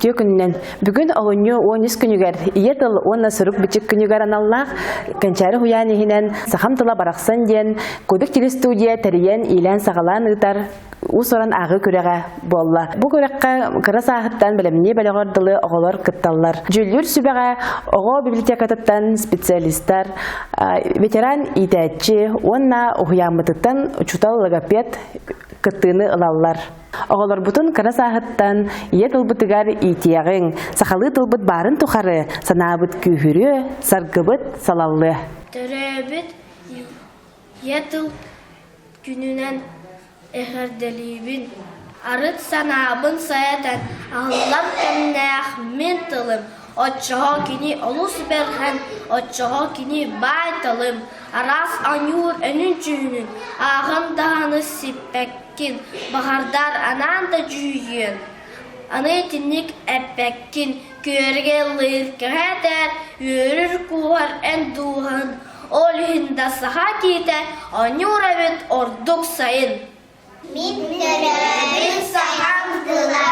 Үтүө күнүнэн. Бүгүн олунньу 13 күнүгэр Ийэ тыл уонна сурук-бичик күнүгэр аналлаах Кэнчээри уһуйаан иһинэн Сахам тыла барахсан диэн Кубик телестудия тэрийэн иилээн-саҕалаан ыытар уус-уран ааҕыы күрэҕэ буолла. Бу күрэххэ кыра сааһыттан бэлэмнии бөлөҕөр дылы оҕолор кытталлар. Дьүүллүүр сүбэҕэ оҕо библиотекатыттан специалистар, ветеран иитээччи уонна уһуйааммытыттан учуутал логопед кыттыыны ылаллар. Оҕолорбутун кыра сааһыттан ийэ тылбытыгар иитиэҕиҥ, сахалыы тылбыт баарын тухары санаабыт күүһүрүө, саргыбыт салаллыа. Төрөөбүт ийэ тыл күнүнэн эҕэрдэлиибин. Арыт санаабын сайатан аһыллар кэмнээх мин тылым, оччоҕо кини олус бэргэн, оччоҕо кини баай тылым, араас аньуур өнүн-дьүһүнүн ааҕан даҕаны сиппэккин Кин, баҕардар анаан да дьүһүйүөн, аны итинник эппэккин, күөргэ ыллыыр кэһэ этэр, үөрүр кууһар эн дууһаҥ, ол иһин да саха киһитэ оонньуур эбит ордук сайын. Мин төрөөбүт сахам тыла.